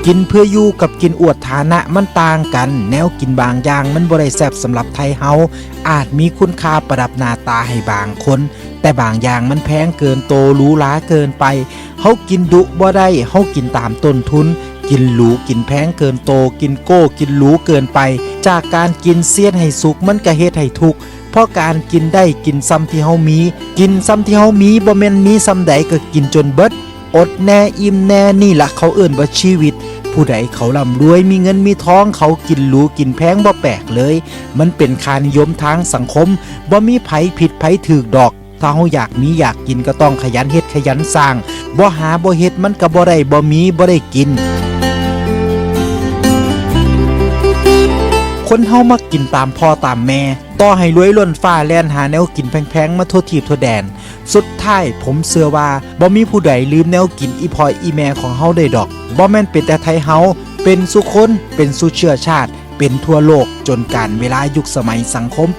ກິນເພື່ອຢູ່ກັບກິນອວດຖານະມັນຕ່າງກັນ. ແນວກິນບາງຢ່າງມັນບໍ່ໄດ້ແຊບສຳລັບໄທເຮົາ, ອາດມີຄຸນຄ່າປະດັບໜ້າຕາໃຫ້ບາງຄົນ, ແຕ່ບາງຢ່າງມັນແພງເກີນໂຕ, ຫຼູຫຼາເກີນໄປ. ເຮົາກິນດຸບໍ່ໄດ້, ເຮົາກິນຕາມຕົ້ນທຶນ. ກິນຫຼູ, ກິນແພງເກີນໂຕ, ກິນໂກ້, ກິນຫຼູເກີນໄປ. ຈາກການກິນເສຍໃຫ້ສຸກ, ມັນກະເຮັດໃຫ້ທຸກ. ເພາະການກິນໄດ້, ກິນຊ່ຳທີ່ເຮົາມີ, ກິນຊ່ຳທີ່ເຮົາມີ, ບໍ່ແມ່ນມີຊ່ຳໃດກະກິນຈົນເບິດ, ອົດແດ່, ອີ່ມແດ່, ນີ້ລະເຂົາເອີ້ນວ່າຊີວິດ. ຜູ້ໃດເຂົາລ່ຳລວຍ, ມີເງິນມີທອງ, ເຂົາກິນຫຼູກິນແພງ, ບໍ່ແປກເລີຍ. ມັນເປັນຄ່ານິຍົມທາງສັງຄົມ, ບໍ່ມີໃຜຜິດໃຜຖືກດອກ. ຖ້າເຮົາຢາກມີຢາກກິນກໍຕ້ອງຂະຫຍັນເຮັດຂະຫຍັນສ້າງ, ບໍ່ຫາບໍ່ເຮັດມັນກໍບໍ່ໄດ້, ບໍ່ມີບໍ່ໄດ້ກິນ. ຄົນເຮົາມັກກິນຕາມພໍ່ຕາມແມ່, ຕໍ່ໃຫ້ລວຍລົ້ນຟ້າແລ່ນຫາແນວກິນແພງໆມາທົ່ວທີບທົ່ວແດນ, ສຸດທ້າຍຜົມເຊື່ອວ່າບໍ່ມີຜູ້ໃດລືມແນວກິນອີ່ພໍ່ອີ່ແມ່ຂອງເຮົາໄດ້ດອກ. ບໍ່ແມ່ນເປັນແຕ່ໄທເຮົາ, ເປັນສູ່ຄົນ, ເປັນສູ່ເຊື້ອຊາດ, ເປັນທົ່ວໂລກ, ຈົນການເວລາ, ຍຸກສະໄໝ, ສັງຄົມ